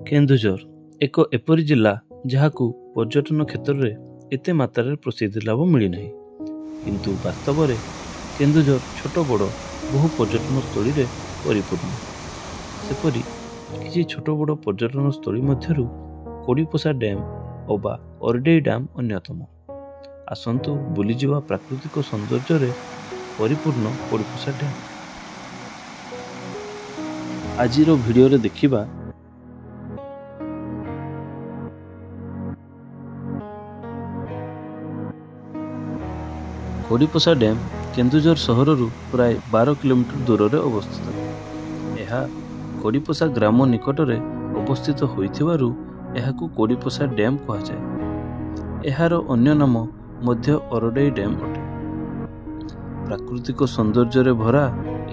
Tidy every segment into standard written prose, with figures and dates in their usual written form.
କେନ୍ଦୁଝର ଏକ ଏପରି ଜିଲ୍ଲା ଯାହାକୁ ପର୍ଯ୍ୟଟନ କ୍ଷେତ୍ରରେ ଏତେ ମାତ୍ରାରେ ପ୍ରସିଦ୍ଧି ଲାଭ ମିଳିନାହିଁ, କିନ୍ତୁ ବାସ୍ତବରେ କେନ୍ଦୁଝର ଛୋଟ ବଡ଼ ବହୁ ପର୍ଯ୍ୟଟନ ସ୍ଥଳୀରେ ପରିପୂର୍ଣ୍ଣ। ସେପରି କିଛି ଛୋଟ ବଡ଼ ପର୍ଯ୍ୟଟନ ସ୍ଥଳୀ ମଧ୍ୟରୁ କୋଡ଼ିପୋଷା ଡ୍ୟାମ୍ ଅବା ଅରଡେଇ ଡ୍ୟାମ୍ ଅନ୍ୟତମ। ଆସନ୍ତୁ ବୁଲିଯିବା ପ୍ରାକୃତିକ ସୌନ୍ଦର୍ଯ୍ୟରେ ପରିପୂର୍ଣ୍ଣ କୋଡ଼ିପୋଷା ଡ୍ୟାମ୍। ଆଜିର ଭିଡ଼ିଓରେ ଦେଖିବା କୋଡ଼ିପୋଷା ଡ୍ୟାମ୍ କେନ୍ଦୁଝର ସହରରୁ ପ୍ରାୟ 12 କିଲୋମିଟର ଦୂରରେ ଅବସ୍ଥିତ। ଏହା କୋଡ଼ିପୋଷା ଗ୍ରାମ ନିକଟରେ ଅବସ୍ଥିତ ହୋଇଥିବାରୁ ଏହାକୁ କୋଡ଼ିପୋଷା ଡ୍ୟାମ୍ କୁହାଯାଏ। ଏହାର ଅନ୍ୟ ନାମ ମଧ୍ୟ ଅରଡେଇ ଡ୍ୟାମ୍ ଅଟେ। ପ୍ରାକୃତିକ ସୌନ୍ଦର୍ଯ୍ୟରେ ଭରା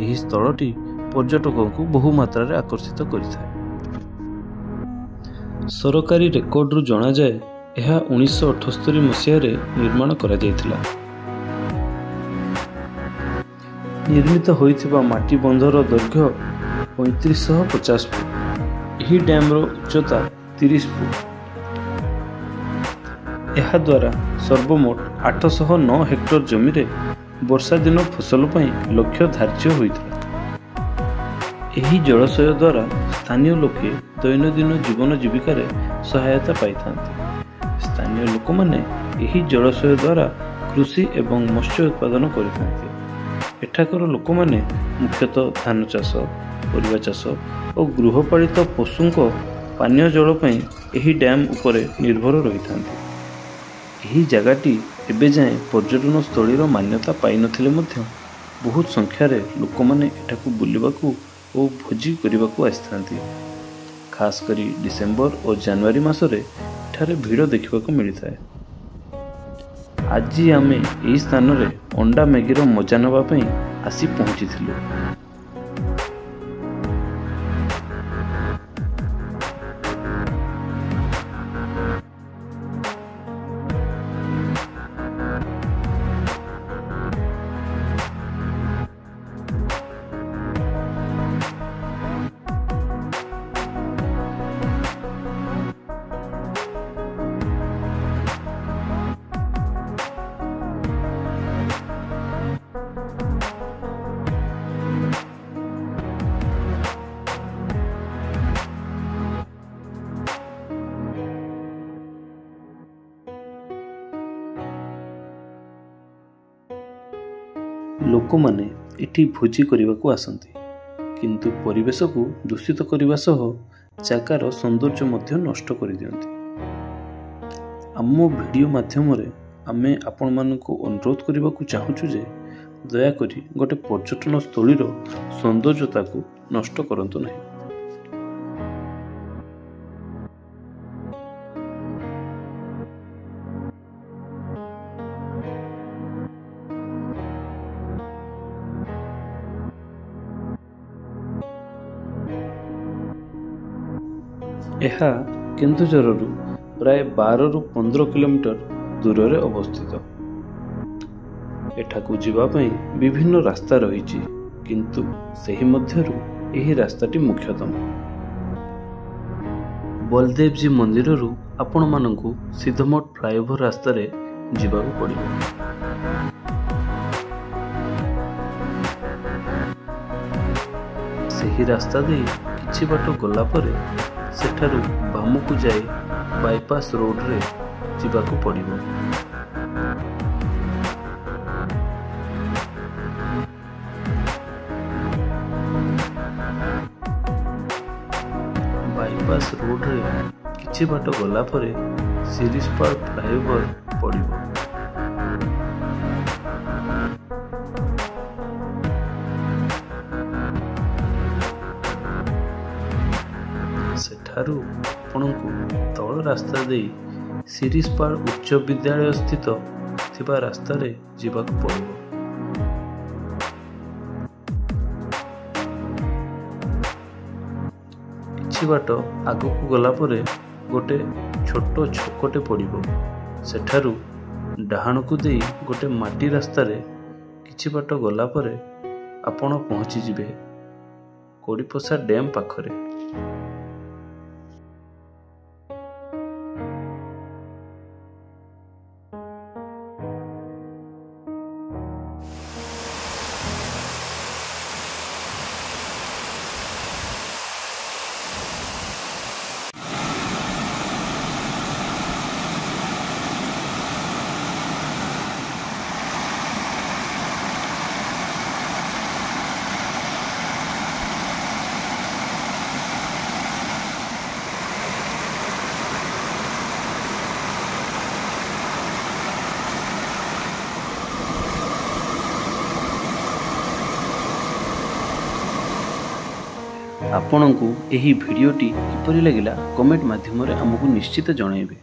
ଏହି ସ୍ଥଳଟି ପର୍ଯ୍ୟଟକଙ୍କୁ ବହୁ ମାତ୍ରାରେ ଆକର୍ଷିତ କରିଥାଏ। ସରକାରୀ ରେକର୍ଡରୁ ଜଣାଯାଏ, ଏହା 1978 ମସିହାରେ ନିର୍ମାଣ କରାଯାଇଥିଲା। ନିର୍ମିତ ହୋଇଥିବା ମାଟି ବନ୍ଧର ଦୈର୍ଘ୍ୟ 3550 ଫୁଟ। ଏହି ଡ୍ୟାମ୍ର ଉଚ୍ଚତା 30 ଫୁଟ। ଏହାଦ୍ୱାରା ସର୍ବମୋଟ 809 ହେକ୍ଟର ଜମିରେ ବର୍ଷାଦିନ ଫସଲ ପାଇଁ ଲକ୍ଷ୍ୟ ଧାର୍ଯ୍ୟ ହୋଇଥିଲା। ଏହି ଜଳାଶୟ ଦ୍ୱାରା ସ୍ଥାନୀୟ ଲୋକେ ଦୈନନ୍ଦିନ ଜୀବନ ଜୀବିକାରେ ସହାୟତା ପାଇଥାନ୍ତି। ସ୍ଥାନୀୟ ଲୋକମାନେ ଏହି ଜଳାଶୟ ଦ୍ୱାରା କୃଷି ଏବଂ ମତ୍ସ୍ୟ ଉତ୍ପାଦନ କରିଥାନ୍ତି। ଏଠାକାର ଲୋକମାନେ ମୁଖ୍ୟତଃ ଧାନ ଚାଷ, ପରିବା ଚାଷ ଓ ଗୃହପାଳିତ ପଶୁଙ୍କ ପାନୀୟ ଜଳ ପାଇଁ ଏହି ଡ୍ୟାମ୍ ଉପରେ ନିର୍ଭର ରହିଥାନ୍ତି। ଏହି ଜାଗାଟି ଏବେ ଯାଏଁ ପର୍ଯ୍ୟଟନ ସ୍ଥଳୀର ମାନ୍ୟତା ପାଇନଥିଲେ ମଧ୍ୟ ବହୁତ ସଂଖ୍ୟାରେ ଲୋକମାନେ ଏଠାକୁ ବୁଲିବାକୁ ଓ ଭୋଜି କରିବାକୁ ଆସିଥାନ୍ତି। ଖାସ୍ କରି ଡିସେମ୍ବର ଓ ଜାନୁଆରୀ ମାସରେ ଏଠାରେ ଭିଡ଼ ଦେଖିବାକୁ ମିଳିଥାଏ। ଆଜି ଆମେ ଏହି ସ୍ଥାନରେ ଅଣ୍ଡା ମ୍ୟାଗିର ମଜା ନେବା ପାଇଁ ଆସି ପହଞ୍ଚିଥିଲୁ। ଲୋକମାନେ ଏଠି ଭୋଜି କରିବାକୁ ଆସନ୍ତି, କିନ୍ତୁ ପରିବେଶକୁ ଦୂଷିତ କରିବା ସହ ଜାଗାର ସୌନ୍ଦର୍ଯ୍ୟ ମଧ୍ୟ ନଷ୍ଟ କରିଦିଅନ୍ତି। ଆମ ଭିଡ଼ିଓ ମାଧ୍ୟମରେ ଆମେ ଆପଣମାନଙ୍କୁ ଅନୁରୋଧ କରିବାକୁ ଚାହୁଁଛୁ ଯେ ଦୟାକରି ଗୋଟେ ପର୍ଯ୍ୟଟନ ସ୍ଥଳୀର ସୌନ୍ଦର୍ଯ୍ୟତାକୁ ନଷ୍ଟ କରନ୍ତୁ ନାହିଁ। ଏହା କେନ୍ଦୁଝରରୁ ପ୍ରାୟ 12ରୁ 15 କିଲୋମିଟର ଦୂରରେ ଅବସ୍ଥିତ। ଏଠାକୁ ଯିବା ପାଇଁ ବିଭିନ୍ନ ରାସ୍ତା ରହିଛି, କିନ୍ତୁ ସେହି ମଧ୍ୟରୁ ଏହି ରାସ୍ତାଟି ମୁଖ୍ୟତମ। ବଲଦେବଜୀ ମନ୍ଦିରରୁ ଆପଣମାନଙ୍କୁ ସିଧମଠ ଫ୍ଲାଏଓଭର ରାସ୍ତାରେ ଯିବାକୁ ପଡ଼ିବ। ସେହି ରାସ୍ତା ଦେଇ କିଛି ବାଟ ଗଲା ପରେ ସେଠାରୁ ବାମକୁ ଯାଇ ବାଇପାସ୍ ରୋଡରେ ଯିବାକୁ ପଡ଼ିବ। ବାଇପାସ୍ ରୋଡରେ କିଛି ବାଟ ଗଲା ପରେ ଶିରିଷପାଳ ଫ୍ଲାଏଓଭର ପଡ଼ିବ। ସେଠାରୁ ଆପଣଙ୍କୁ ତଳ ରାସ୍ତା ଦେଇ ଶିରିଷପାଳ ଉଚ୍ଚ ବିଦ୍ୟାଳୟ ସ୍ଥିତ ଥିବା ରାସ୍ତାରେ ଯିବାକୁ ପଡ଼ିବ। କିଛି ବାଟ ଆଗକୁ ଗଲା ପରେ ଗୋଟେ ଛୋଟ ଛକଟେ ପଡ଼ିବ। ସେଠାରୁ ଡାହାଣକୁ ଦେଇ ଗୋଟେ ମାଟି ରାସ୍ତାରେ କିଛି ବାଟ ଗଲା ପରେ ଆପଣ ପହଞ୍ଚିଯିବେ କୋଡ଼ିପୋଷା ଡ୍ୟାମ୍ ପାଖରେ। ଆପଣଙ୍କୁ ଏହି ଭିଡ଼ିଓଟି କିପରି ଲାଗିଲା କମେଣ୍ଟ ମାଧ୍ୟମରେ ଆମକୁ ନିଶ୍ଚିତ ଜଣାଇବେ।